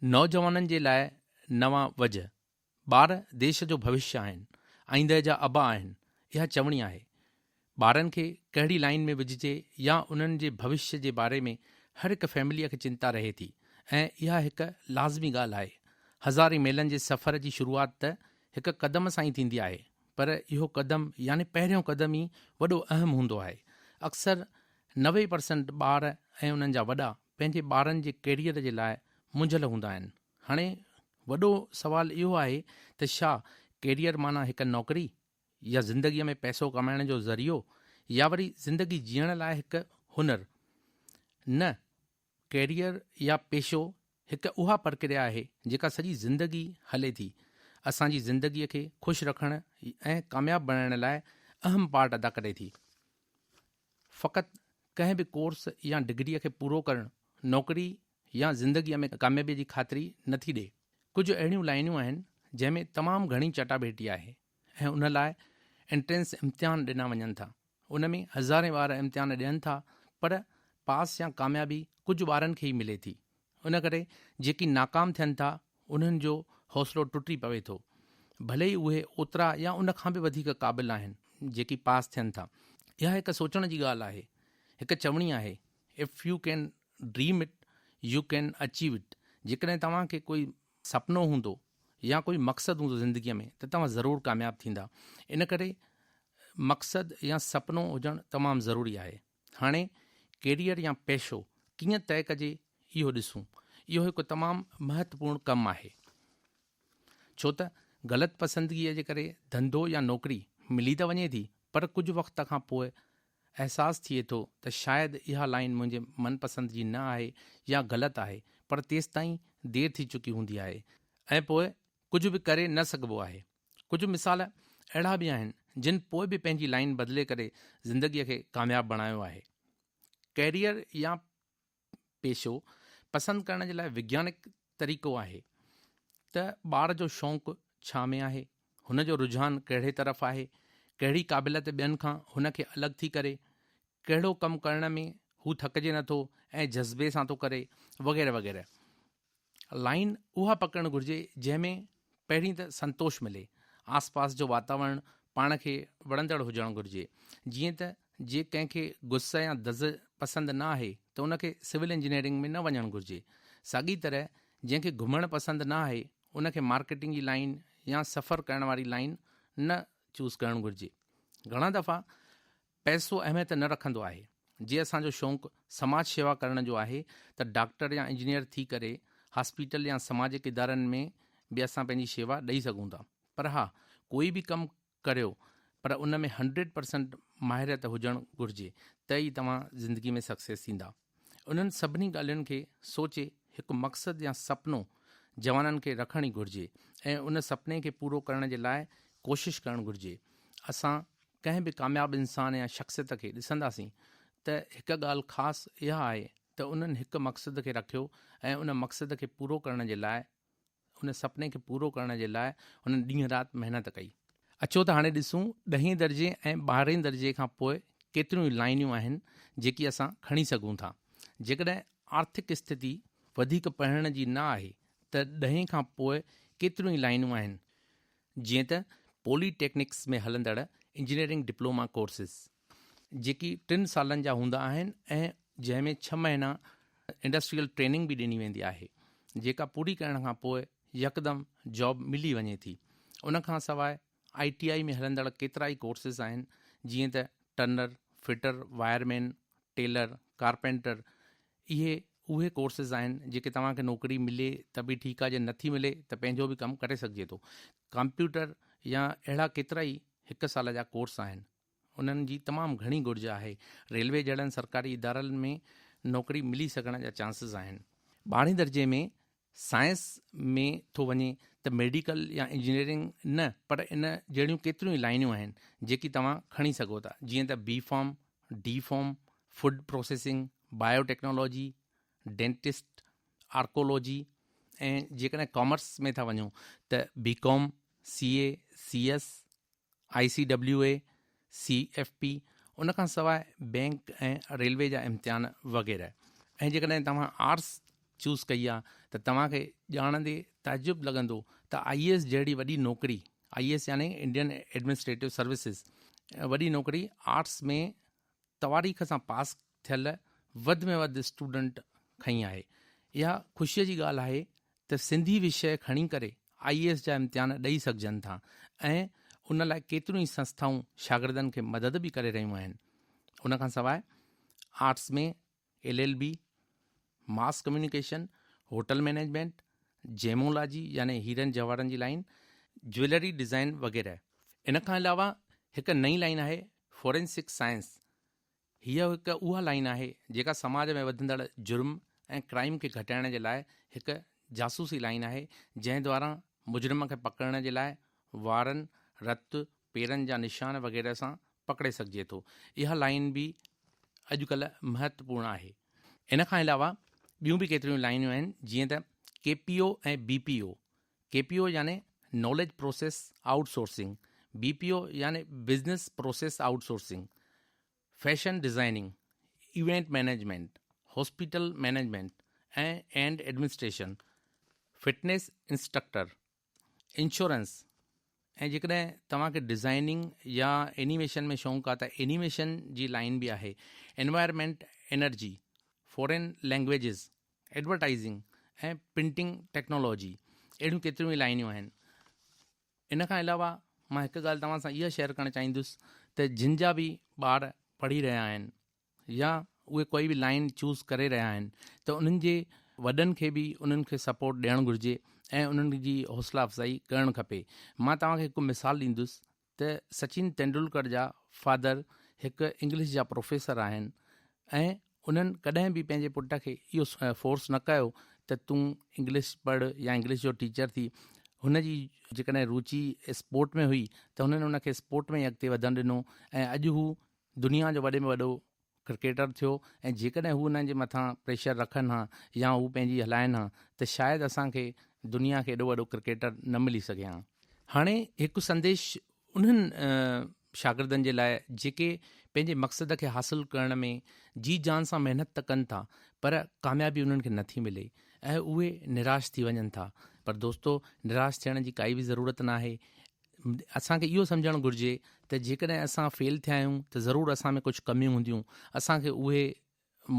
نوجوانن جي لاء نوان وجهه، ٻار ديش جو ڀوشيه آهن، آئينده جا ابا آهن، اها چوڻي آهي. ٻارن کي ڪهڙي لائين ۾ وجهجي يا انهن جي ڀوشيه جي باري ۾ هر هڪ فيمليء کي چنتا رهي ٿي ۽ اها هڪ لازمي ڳالهه آهي. هزارين ميلن جي سفر جي شروعات ته هڪ قدم سان ئي ٿيندي آهي پر اهو قدم يعني پهريون قدم ئي وڏو اهم هوندو آهي. اڪثر 90% ٻار ۽ انهن جا وڏا پنهنجي ٻارن جي ڪيريئر جي لاء منجهيل هوندا آهن. هاڻي وڏو سوال اهو آهي ته ڇا ڪيريئر معنيٰ هڪ نوڪري يا زندگيء ۾ پئسو ڪمائڻ جو ذريعو يا وري زندگي جيئڻ لاء هڪ هنر؟ نه، ڪيريئر يا پيشو هڪ اها پرڪريا آهي جيڪا سڄي زندگي هلي ٿي. اسان جي زندگيء کي خوش رکڻ ۽ ڪامياب بڻائڻ لاء اهم پارٽ ادا ڪري ٿي. فقط ڪنهن به ڪورس يا ڊگريء کي پورو ڪرڻ نوڪري يا زندگيء ۾ ڪاميابيء جي خاطري نه ٿي ڏئي. ڪجهه اهڙيون لائينون آهن جنهن ۾ تمام گهڻي چٽاڀيٽي آهي ۽ ان لاء انٽرنس امتحان ڏنا وڃن ٿا. ان ۾ هزارين ٻار امتحان ڏين ٿا پر پاس يا ڪاميابي ڪجهه ٻارن کي ئي ملي ٿي. ان ڪري جيڪي ناڪام ٿين ٿا انهن جو حوصلو ٽٽي پوي ٿو. ڀلي ئي اهي اوترا يا ان کان به وڌيڪ قابل آهن جيڪي پاس ٿين ٿا. اها هڪ سوچڻ جي ڳالهه آهي. هڪ چوڻي آهي If you can dream it, you can achieve it جيڪڏهن توهان کي ڪوئي سپنو هوندو يا ڪوئي مقصد هوندو زندگيء ۾ ته توهان ضرور ڪامياب ٿيندا. ان ڪري مقصد يا سپنو هجڻ تمام ضروري آهي. هاڻي ڪيريئر يا پيشو ڪيئن طئي ڪجي اهو ڏسون. اهو هڪ تمام مهتوپورڻ ڪم آهي. ڇو ته غلط پسندگيء جي ڪري ڌنڌو يا نوڪري ملي ته وڃي ٿي پر ڪجهه وقت کان پوء احساس ٿئي ٿو ته شايد اها لائين منهنجي من پسند جي نه آهي يا غلط آهي پر تيستائين دير ٿي چڪي هوندي آهي ۽ پوء ڪجهه به ڪري نه سگهبو آهي. ڪجهه مثال اهڙا به آهن جن پوء به پنهنجي لائين بدلي ڪري زندگيء کي ڪامياب بڻايو آهي. ڪيريئر يا پيشو پسند ڪرڻ جي لاء وگيانڪ طريقو آهي ته ٻار جو شوق ڇا ۾ آهي، هن جو رجحان ڪهڙي طرف آهي، ڪهڙي قابليت ٻين کان هن کي الڳ ٿي ڪري، ڪهڙو ڪم ڪرڻ ۾ هو ٿڪجي نٿو ۽ جذبي سان ٿو ڪري وغيره وغيره. لائين اها پڪڙڻ گهرجي جنهن ۾ پهرين ته سنتوش ملي، آس پاس جو واتاورڻ پاڻ کي وڻندڙ هجڻ گهرجي، جيئن ته جي ڪنهن کي گس يا دز پسند نه آهي ته ان کي سول انجنيئرنگ ۾ نه وڃڻ گهرجي، ساڳي طرح جنهن کي گهمڻ پسند نه آهي ان کي مارڪيٽنگ جي لائين يا سفر ڪرڻ واري لائين نه چوز ڪرڻ گهرجي. گهڻا دفعا پئسو اهميت نه رکندو آهي. جي اسان جو شونق سماج شيوا ڪرڻ جو آهي ته ڊاڪٽر يا انجنيئر ٿي ڪري هاسپيٽل يا سماجڪ ادارن ۾ به اسان پنهنجي شيوا ڏئي سگهون ٿا. پر ها ڪوئي به ڪم ڪريو پر ان ۾ هنڊريڊ پرسنٽ ماهريت هجڻ گهرجي ته ئي توهان زندگي ۾ سڪسيس ٿيندا. انهن سڀني ڳالهين کي سوچي هڪ مقصد يا سپنو جوانن کي رکڻ ئي گهرجي ۽ ان سپني کي پورو ڪرڻ جي لاء ڪوشش ڪرڻ گهرجي. اسان ڪنهن به ڪامياب انسان يا شخصيت کي ڏسنداسين ته هڪ ڳالهه خاص اها آهي ته انهن هڪ مقصد کي رکيو ۽ ان مقصد کي پورو ڪرڻ جي لاء ان سپني کي پورو ڪرڻ جي لاء انهن ڏينهن رات محنت ڪئي. اچو ته هاڻي ڏسون ڏهين درجي ۽ ٻارهين درجي کان پوء ڪيتريون ئي لائينيون آهن جيڪي اسان کڻي سگهون ٿا. جيڪڏهن آرٿڪ اسٿتي وڌيڪ پڙهڻ جي نه آهي ته ڏهين کان پوء ڪيتريون ئي لائينون آهن جيئن ته پولي ٽيڪنڪس ۾ هلندڙ انجنيئرنگ ڊپلوما ڪورسز، جيڪي ٽن سالن جا هوندا آهن ۽ جنهن ۾ ڇهه مهينا انڊسٽريل ٽريننگ به ڏني ويندي آهي، جيڪا پوري ڪرڻ کان پوء يڪدم جاب ملي وڃي ٿي. ان کان سواء I T I ۾ هلندڙ ڪيترائي ڪورسز آهن، جيئن ته turner, fitter, wireman, tailor, carpenter, اهي اهي ڪورسز آهن جيڪي توهان کي نوڪري ملي ته به ٺيڪ آهي جي نٿي ملي ته پنهنجو به ڪم ڪري سگهجي ٿو. ڪمپيوٽر يا اهڙا ڪيترائي هڪ سال جا ڪورس آهن انهن جي تمام گهڻي گهرج آهي. ريلوي جهڙن سرڪاري ادارن ۾ نوڪري ملي سگهڻ جا چانسز آهن. ٻارهين درجي ۾ سائنس ۾ ٿو وڃي ته ميڊيڪل يا انجنيئرنگ نه پر ان جهڙيون ڪيتريون ئي لائينون آهن جيڪي توهان کڻي سگهو ٿا جيئن ته B pharm, D pharm, food processing, bio technology, dentist, archaeology ۽ جيڪڏهن ڪامرس ۾ ٿا وڃو ته B com, C A, C S, I C W A, C F P, ان کان سواء بئنڪ ۽ ريلوي جا امتحان وغيره ۽ جيڪڏهن توهان آرٽس. چوز ڪئي آ ته توهان کي ڄاڻندي تعجب لڳندو ته آئي اي ايس جهڙي وڏي نوڪري، آئي اي ايس يعني انڊين ايڊمنسٽريٽو سروسز، وڏي نوڪري آرٽس ۾ تواريخ سان پاس ٿيل وڌ ۾ وڌ اسٽوڊنٽ کنئي آهي. اها خوشيء جي ڳالهه آهي ته سنڌي وشيه کڻي ڪري آئي اي ايس جا امتحان ڏئي سگهجن ٿا ۽ ان لاء ڪيتريون ئي سنسٿائون شاگردن کي مدد به ڪري رهيون آهن. ان کان سواء arts ۾ L L B, mass communication, hotel management, gemology يعني هيرن جواهرن جي لائين، جويلري ڊزائين وغيره. ان کان علاوه هڪ نئين لائين آهي فورينسڪ سائنس. هيء هڪ اها لائين آهي جيڪا سماج ۾ وڌندڙ جرم ۽ ڪرائيم کي گهٽائڻ جي لاء هڪ جاسوسي لائين آهي جنهن دواران مجرم کي پڪڙڻ جي لاء وارن، رت، پيرن جا نشان وغيره سان پڪڙي سگهجي ٿو. اها لائين به اڄڪلهه مهتوپورڻ آهي. ان کان علاوه ٻيون به ڪيتريون لائينون آهن جيئن ته K P O ۽ B P O. K P O يعني knowledge process outsourcing, B P O يعني business process outsourcing, fashion designing, event management, hospital management ۽ and administration, fitness instructor, insurance ۽ جيڪڏهن توهان کي ڊزائننگ يا اينيميشن ۾ شوق آهي ته animation جي لائين به آهي، environment, energy, foreign languages, advertising ۽ printing technology اهڙيون ڪيتريون ئي لائنيون آهن. ان کان علاوه مان هڪ ڳالهه توهان سان اها شيئر ڪرڻ چاهيندس ته جن جا به ٻار پڙهي رهيا آهن يا اهي ڪوئي به لائين چوز ڪري رهيا آهن ته انهن جي وڏن کي به انهن کي سپورٽ ڏيڻ گهرجي ۽ انهن جي حوصلا افزائي ڪرڻ کپي مان توهان کي هڪ مثال ڏيندس ته سچن ٽنڊولڪر جا فادر هڪ انگلش جا پروفيسر آهن ۽ انهن ڪڏهن به پنهنجي پٽ کي اهو فورس نه ڪيو ته تون انگلش پڙهه يا انگلش جو ٽيچر ٿي هن جي جيڪڏهن روچي اسپورٽ ۾ هئي ته هنن ان کي اسپورٽ ۾ اڳتي وڌڻ ڏنو ۽ اڄ هو دنيا جو وڏي ۾ وڏو ڪرڪيٽر ٿيو ۽ جيڪڏهن هو انهن جي مٿان پريشر رکن ها يا هو پنهنجي هلائن ها ته شايد اسان کي دنيا کي ايڏو وڏو ڪرڪيٽر نه ملي سگهي ها. هاڻي هڪ سنديش انهن شاگردن جي لاء جيڪي پنهنجي مقصد کي حاصل ڪرڻ ۾ جي جان سان محنت ته ڪن ٿا پر ڪاميابي انهن کي نٿي ملي ۽ اهي نراش ٿي وڃن ٿا پر دوستو نراش ٿيڻ جي ڪائي به ضرورت ناهي اسان کي اهو سمجهڻ گهرجي ته جيڪڏهن اسان فيل ٿيا آهيون ته ضرور اسان ۾ ڪجهه ڪميون هونديون اسان کي اهي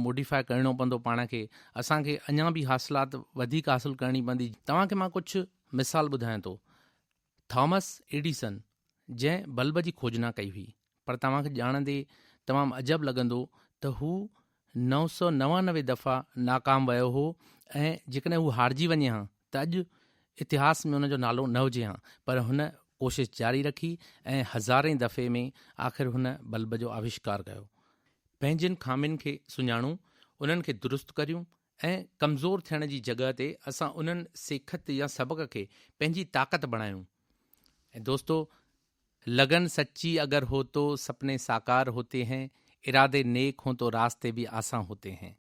موڊيفاء ڪرڻو پوندو پاڻ کي اسان کي اڃا به حاصلات وڌيڪ حاصل ڪرڻي پوندي توهان کي مان ڪجهه مثال ٻڌايان ٿو ٿامس ايڊيسن جنهن بلب جي کوجنا ڪئي هئي پر توهان کي ڄاڻندي تمام عجب لڳندو ته هو 999 دفعا ناڪام ويو هو ۽ جيڪڏهن هو هارجي وڃي ها ته اڄ اتهاس ۾ ان جو نالو نه هجي ها پر هن ڪوشش جاري رکي ۽ هزارين دفعي ۾ آخر هن بلب جو آوشڪار ڪيو. پنهنجين خامين کي سڃاڻون، انهن کي درست ڪريون ۽ ڪمزور ٿيڻ جي جڳهه تي اسان انهن سيکت يا سبق کي پنهنجي طاقت بڻايون. ۽ دوستو لگن سچي اگر هو تو سپني ساڪار هوتي هين، ارادي نيڪ هون تو راستي به آسان هوتي هين.